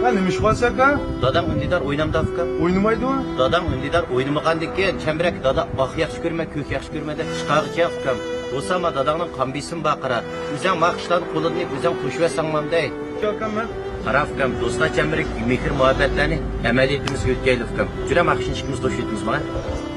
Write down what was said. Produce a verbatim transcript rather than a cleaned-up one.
ھە، نېمە ئىش بار ئاكا؟ داداڭ ئۈندىدار ئوينامدا ئۇكام؟ ئوينىمايدۇ. داداڭ ئۈندىدار ئوينىمىغاندىكىن چەمبىرەك دادا ئاھ ياخشى كۆرمە، كۆك ياخشى كۆرمە دەپ چىقارغىچە ئۇكام. بولسا ما داداڭنىڭ قان بېسىمى بار قارا. ئۆزەڭ ما قىشلارنى قوللىدىن ئۆزەڭ قوشۇۋەتسەڭ مامدەي. ئاكام مەن. قارا ئۇكام، دوستلار چەمبىرىكى مېھىر مۇھەببەتلەرنى ئەمەلىيىتىمىزگە يۆتكەيلى ئۇكام. جۈرە ما قىشنى ئىككىمىز توشۇۋېتىمىز ماڭا.